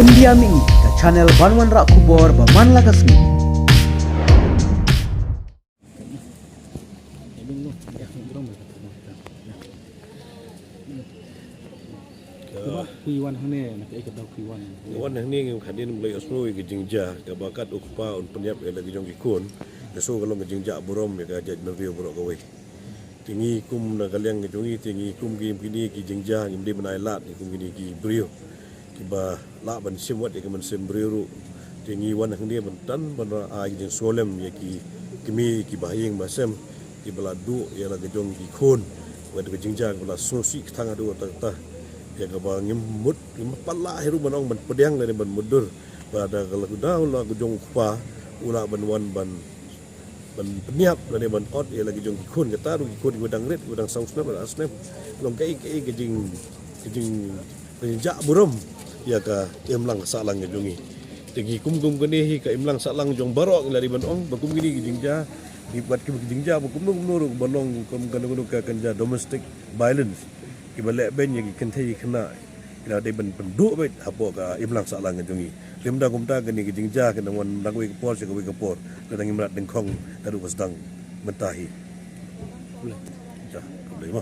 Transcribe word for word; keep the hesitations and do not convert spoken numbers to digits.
India Mini, ka channel ban wanrah khubor ba man la ka sngi. Ka phi wan hangne, na ka ka dau phi wan. Wan hangne ngim khadien blei osno ïa ka jingjia kaba kat u kpa un pynïap ïa la ki jong ki khun. Ka so ka long ka jingjia burom ïa ka jaitbynriew baroh kawei. Te ngi kum na ka liang ka jong ngi te ngi kum ki kine ki jingjia ngim dei ban ai lad ngi kum kine ki briew kiba lah ban shim wat ïa ka mynsiem briew ruh. Te ngi wan hangne ban tan ban ai ki jingsngewlem ïa ki kmie kiba ha ïing ba sem kiba la duh ïa la ka jong ki khun. Wat ka jingjia kaba la sngewsih kthang haduh katta katta ïa kaba ngim mut ngim pat lah hi ruh ban ong ban pdiang lane ban mutdur ba da ka la ka daw la ka jong u kpa u lah ban wan ban ban pynïap lane ban ot ïa la ki jong ki khun kata ruh ki khun kiba dang rit kiba dang saw snem ar snem. Long kaei kaei ka jing ka jing ka jingjia burom ïa ka imlang sahlang ka jong ngi. Te ngi kum kum kane hi ka imlang sahlang jong baroh ngi la dei ban ong ba kum kine ki jingjia ki bat ki jingjia ba kumno kumno ruh ba long kum kano kano ka kynja domestic violence kiba leh beiñ ïa ki kynthei ki khynnah ki la dei ban pynduh beit hapoh ka imlang sahlang ka jong ngi. Lymda kumta kane ki jingjia ki nang wan na kawei ka por sha kawei ka por. Lada ngim rat dyngkhong naduh ba sdang mynta hi. Ja, khublei mo.